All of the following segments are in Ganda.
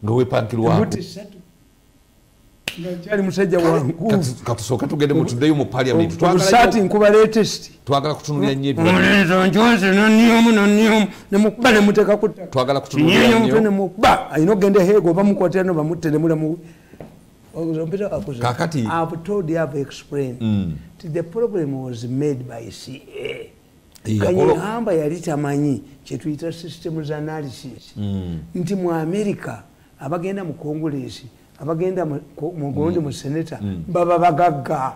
Nga wepankirwako. Nkyali musajja wangu. Katusooke tugende mutuddeyo mu parliament. Obusaati nkuba latest. Twagala kutunulira nnyo ebibadde. Omulenzi njonze nannyomu nannyomu ne mukuba ne muteeka ku ttaka. Twagala kutunulira nnyo. Nnyo ne mukuba. Alina okugenda Hague oba mukwatira no bamutte ne mulamu. Kakati. I've told you, I've explained. The problem was made by CA. Kanyehamba yali tamanyi kye tuyita systems analysis. Nti mu America abagenda mu Congress, abagenda mu gondi mu senator baba bagagga.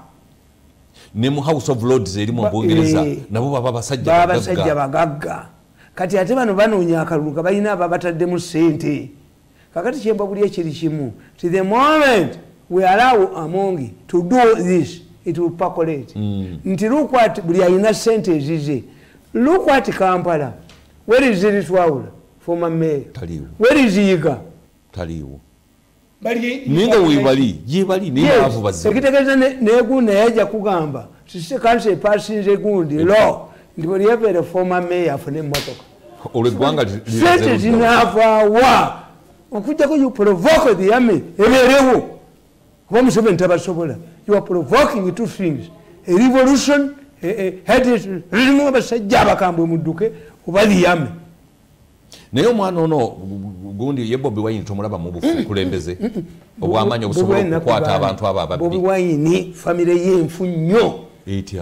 Ne mu House of Lords eri mu Bungereza nabo baba basajja bagagga. Kati ate bano banoonya akalulu balina ababataddemu ssente. Kakati kyemba buli ekiri kimu. To the moment we allow Amongi to do this, it will percolate. Nti look at buli alina ssente ezize. Look at Kampala. Where is Zirituaula, former mayor? Taliwo. Where is Yiga? Taliwo. Ninga webali, yebali naye baavu bazibu. Ekitegeeza negundi yajja kugamba sisi kansa epasinze gundi law nti buli yabeera former mayor afune emmotoka. Olwo eggwanga sente zinaavaawa okujjako you provoke the army ebeerewo kuba Museveni tabasobola. You are provoking two things, a revolution lirimu abasajja abakambwe mudduke oba the army. Naye omwana ono gundi ye Bobi Wine tomulaba mu bukulembeze obw'amaanyi obusobola okukwata abantu abo ababbi. Bobi Wine famire ye nfu nnyo.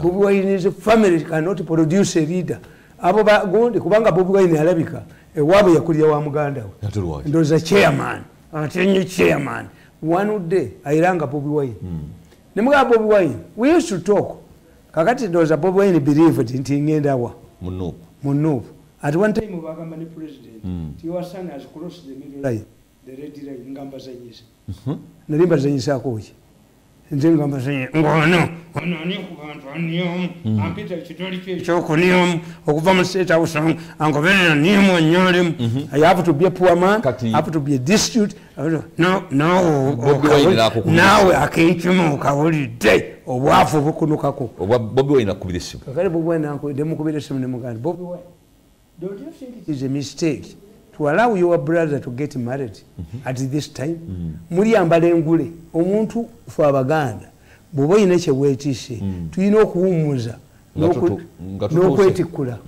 Bobi Wine's family cannot produce a leader. Abo gundi kubanga Bobi Wine alabika ewaabwe yakulira wa muganda we. Ndowooza chairman, ate nnyo chairman. One day ayiranga Bobi Wine. Ne mugamba Bobi Wine, we used to talk. Kakati ndowooza Bobi Wine believed nti ngenda wa? Mu NUP. Mu NUP. At one time bagamba ne president, your son has crossed the middle line, the red line, ngamba zanyisa. Nali mbazanyisa ki? Nze ngamba zanyisa. Ngono, ono ani ku bantu aniomu, ampita ekitoli kye eky'okuniomu, okuva mu State House angoberera nimu annyolemu. I have to be a poor man, I have to be a destitute. No, no, naawe akenkimu okawulidde obwavu bukunukako. Bobi Wine akubira essimu. Kakati Bobi Wine ndemukubira essimu ne mugamba, Bobi Wine, don't you think it is a mistake to allow your brother to get married at this time? Muliyambala engule, omuntu ffe Abaganda bw'oba olina kye weetisse, tulina okuwummuza n'okwetikkula.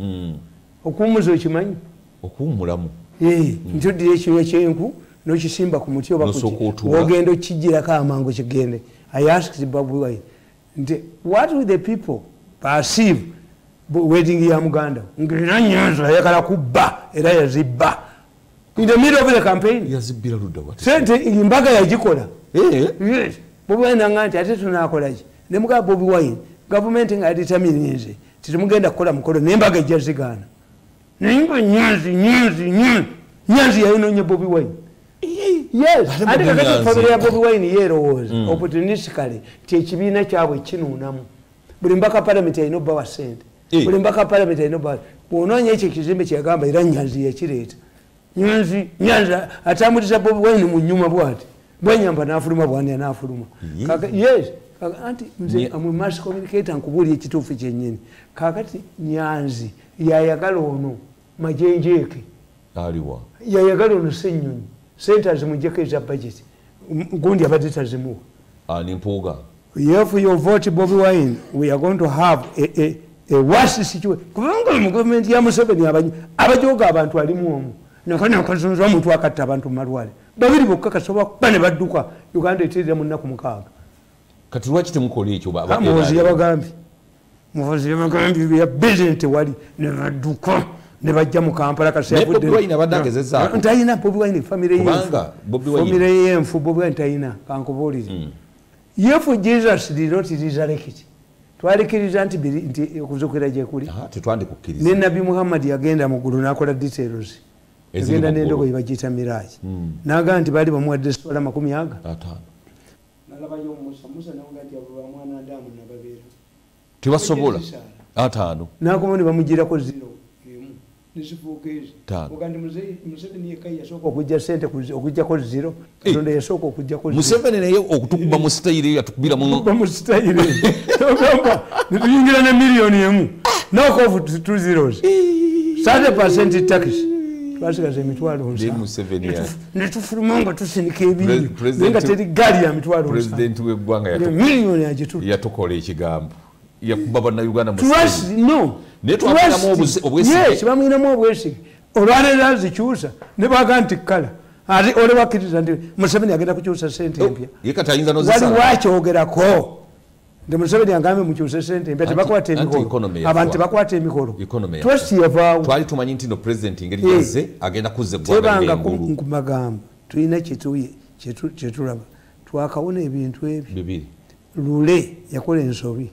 Okuwummuza okimanyi? Okuwummulamu. Nti oddira ekinywa ky'enku n'okisimba ku muti oba w'ogenda okukiggyirako amangu kigende. I asked Bobi Wine nti what will the people perceive wedding ya muganda? Ng'era Nyanzi ayagala kubba era yazibba. In the middle of the campaign. Yazibbira ludda wa? Sente embaga yagikola. Yes. Bobi Wine n'aŋŋamba nti ate tunaakola ki? Ne mugamba Bobi Wine, gavumenti nga yadetermininze nti temugenda kukola mukolo n'embaga ejja zigaana. Naye nga Nyanzi, Nyanzi, Nyanzi, Nyanzi yayinoonya Bobi Wine. Yes, ate kakati famire ya Bobi Wine yeerowooza opportunistically nti ekibiina kyabwe kinuunamu. Buli mbaka palamenti alina obbawa ssente. Buli mbaka palamenti alina obbawa. Bw'onoonya ekyo ekizimbe kye yagamba era Nyanzi yakireeta. Nyanzi, Nyanzi atambuliza Bobi Wine mu nnyuma bw'ati. Bwanyamba n'afuluma bw'ani n'afuluma. Yes, anti nze am a mass communicator nkubuulira ekituufu kyennyini. Kaakati Nyanzi yayagala ono Majenjeeke. Aliwa. Yayagala ono Ssennyonyi. Ssente azimuggyeko eza budget. Gundi abadde tazimuwa. Ani Mpuuga. If you vote Bobi Wine, we are going to have a worse situation. Kubanga mu gavumenti ya Museveni abajooga abantu alimu omwo. Nakana omuntu akatta abantu mu malwaliro. Babiri bokka kasobola kuba ne badduka. Uganda eteerera mu nnaku 6. Kati lwaki temukola ekyo? Muhoozi yabagambye. Muhoozi yabagambye bya bizinesi tewali ne badduka ne bajja mu Kampala kasi yavudde. Bobi Wine abadde agezezzaako. Ntalina Bobi Wine famire ye. Kubanga Bobi Wine. Famire ye enfu Bobi Wine talina kankubuulire. If Jesus did not resurrect, twalikiriza nti okuzuukira gye kuli. Tetwandikukkiriza. Ne Nabbi Muhammad yagenda mu ggulu n'akola details. Yagenda n'endogoyi bagiyita Miraaji. N'agamba nti baali bamuwadde essuula 50. Nalabayo Musa, Musa n'amugamba nti abo bamwana Adamu nababeera. Tebasobola. 5. N'akomawo ne bamuggyirako 0 nezifuuka ezi. Ogamba nti Museveni yekka yasooka okuggya ssente okuggyako 0, Katonda yasooka okuggyako 0. Museveni naye okutukuba mu sitayiro eyo yatukubira mu sitayiro eyo. Ogamba ne tuyingira ne miliyoni 1. Knock off 2 zeros. 30% tax. Twasigaza 700,000. Netufuluma nga tusinika ebintu. Nga teri gaali ya 700,000. President w'eggwanga miliyoni agitutte. Yatukola ekigambo. Yakuba bannayuganda mu Trust no. Naye twamuyinamu obwesige. Yes, bamuyinamu obwesige. Olwaleero azikyusa ne baga nti kkala. Ate ole wakkiriza nti Museveni agenda kukyusa ssente empya. Ye kati ayinza n'ozisala. Wali wakyogerako. Nti Museveni agambye mukyuse ssente empya tebakwata emikolo. Abantu tebakwata emikolo. Trust yavaawo. Twali tumanyi nti no president engeri gy'azze agenda kuzza eggwanga engulu. Tebanga ku magambo. Tulina kyetulaba. Twakawona ebintu ebyo. Bibiri. Lule yakola ensobi.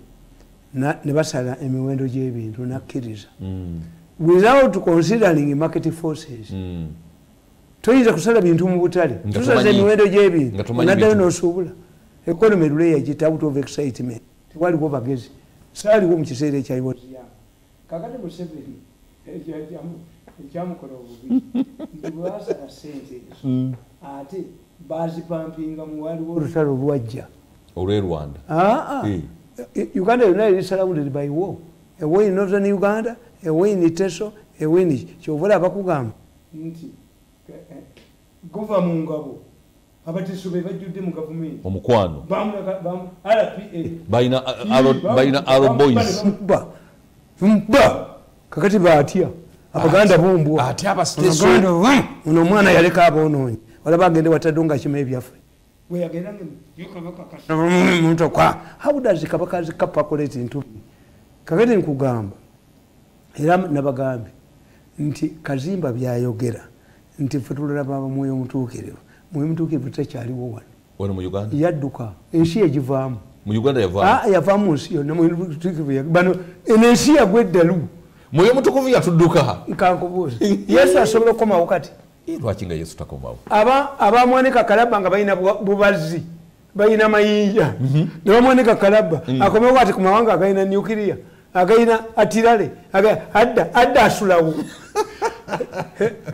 Ne basala emiwendo gy'ebintu n'akkiriza. Without considering market forces. Toyinza kusala bintu mu butale. Tusaze emiwendo gy'ebintu. Naddayo n'osuubula. Economy lule yagita out of excitement. Tewaliwo bagezi. Saaliwo mu kiseera ekyaliwo. Kakati Museveni ekyamukola obubi. Nti bwe basala ssente ezo, ate bazipampinga mu waliwo olutalo olwajja. Olw'e Rwanda. Uganda yonna eri surrounded by war. A war in northern Uganda, a war in Iteso, a war in kyova olaba bakugamba nti guva mu ngabo abatiso be bajjudde mu gavumenti. Omukwano. RPA. Balina Arrow Boys. Ba kakati baatya. Abaganda bumbwa. Ate abasiteso. Ono omwana yaleka aboonoonyi. Olaba agende watadde nga akima ebyaffe. How does Kabaka calculate into? Kakati nkugamba era nabagambe nti Kazimba byayogera nti ffe tulaba Mwoyo Mutuukirivu. Mwoyo Mutuukirivu takyaliwo wano. Wano mu Uganda? Yadduka. Ensi egivaamu. Mu Uganda yavaamu? Yavaamu nsi yonna. Mwoyo Mutuukirivu bano eno ensi yagwa eddalu. Mwoyo Mutukuvu yatudduka. Nkankubuuza. Yesu asobola okukomawo kati? Lwaki nga Yesu takomawo? Abamwanika Kalaba nga balina bubazzi, balina mayinja. Ne bamwanika Kalaba akomewo ati ku mawanga agalina nuclear, agalina atirale, adda asulawo.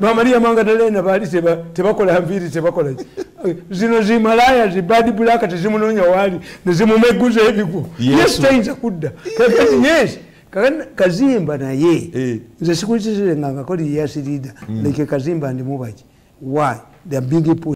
Bamaliya Mangadalena baali tebakola nviiri, tebakola ki. Zino zimalaya zi bad black tezimunoonya waali ne zimumeguza ebigwo. Yesu tayinza kudda. Kakati yes. Kazimba naye nze sikulisizire nga ngakoli yes leader like Kazimba ndi mubaji. Why? They are being put